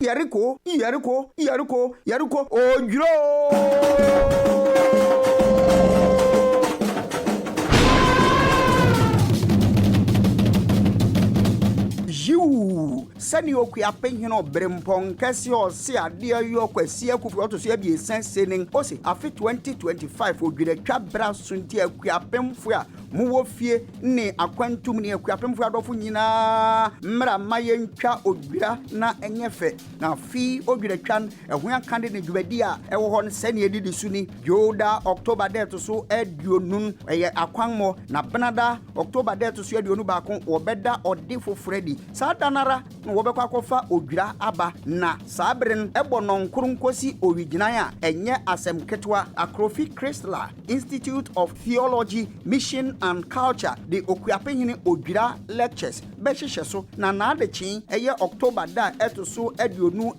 Yɛrekɔ, yɛrekɔ, yɛrekɔ, yɛrekɔ, odwiroo! Yiw, sɛnea Okuapehene Ɔberempɔn Kɛse a ɔse adeɛ yɔ Kwasi Akufo ɔto so abiɛsa se nen, ose afe 2025 odwiratwa bere aso nti Akuapemfo a mowɔ fie ne akwantu mu ne Akuapemfo adɔfo nyinaa mmra mma yɛntwa odwira na ɛnyɛ fɛ. Na afe odwiratwa no ɛho akade ne dwumadi a ɛwɔ hɔ no sɛnea edidi so ni, Dwoda, October da ɛto so aduonum, ɛyɛ akwammɔ, na Benada, October da ɛto so 21, wɔbɛda ɔde foforo adi. Saa da no ara na wɔbɛkɔ akɔfa odwira aba, na saa bere no ɛbɔ nnɔnkron kosi owigyinae a ɛnyɛ asɛm ketewa. Akrofi Chrysler Institute of Theology, Mission and Culture de Okuapehene Odwira Lectures bɛhyehyɛ so, na n'adekyee, ɛyɛ October da a ɛto so 22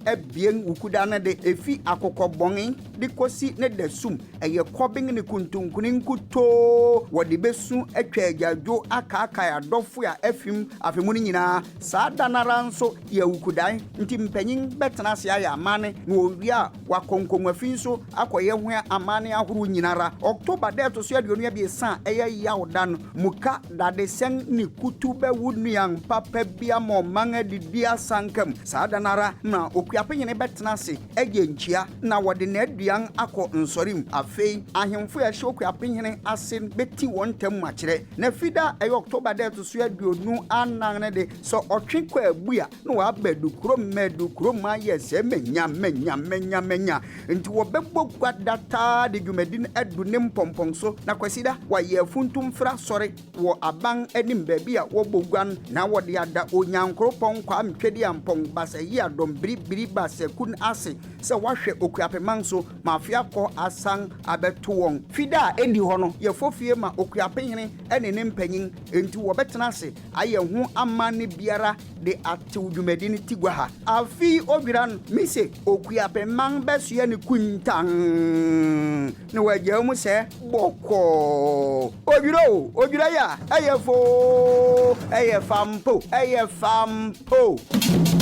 Wukuda no de, efi akokɔbɔn de kosi ne dasum, ɛyɛ kɔben ne kuntunkuni nkutoo wɔde besu atwa agyaadwo akaakae adɔfo a afim afe mu no nyinaa. Saa da no ara nso yɛ Awukudae, nti mpanyin bɛtena ase ayɛ amanne, na wɔwie a wɔakɔ nkongua-fi nso akɔyɛ ho amanne ahorow nyinara. October da a ɛto so 23 a ɛyɛ Yaw da no, muka, dadesɛn ne kutu bɛwo nnuan papa bi ama ɔman adidi asanka mu. Saa da no ara na Okuapehene bɛtena ase agye nkyia na wɔde n'aduan akɔ nsɔre mu. Afei ahemfo a ɛhyɛ Okuapehene ase no bɛti wɔn ntam akyerɛ. Na Fida a ɛyɛ October da a ɛto so 24 no de, sɛ ɔtwe kɔ abui a, na waba Adukurom ma Adukurom ayɛ sɛ manya, manya, manya, manya. Nti wɔbɛbɔ gua dataa de dwumadi no adu ne mpɔmpɔn so. Na Kwasida, wɔayɛ afuntumfra sɔre wɔ aban anim baabi a wɔbɔ gua no, na wɔde ada Onyankoropɔn Kwame Twedeampɔn Basayiadɔm Biribiri Basakun ase sɛ wahwɛ Okuapeman so ma afe akɔ asan abɛto wɔn. Fida a edi hɔ no yɛ fofie ma Okuapehene ne ne mpanyin, enti wɔbɛtena ase ayɛ ho amanne biara de atew dwumadi no ti gua ha. Afe yi odwira no, mise Okuapeman bɛsoɛ ne kuntann na wagyaa mu sɛ bɔkɔɔ. Odwira o, odwira yi a, ɛyɛ foo, ɛyɛ fa mpo, ɛyɛ fa mpo.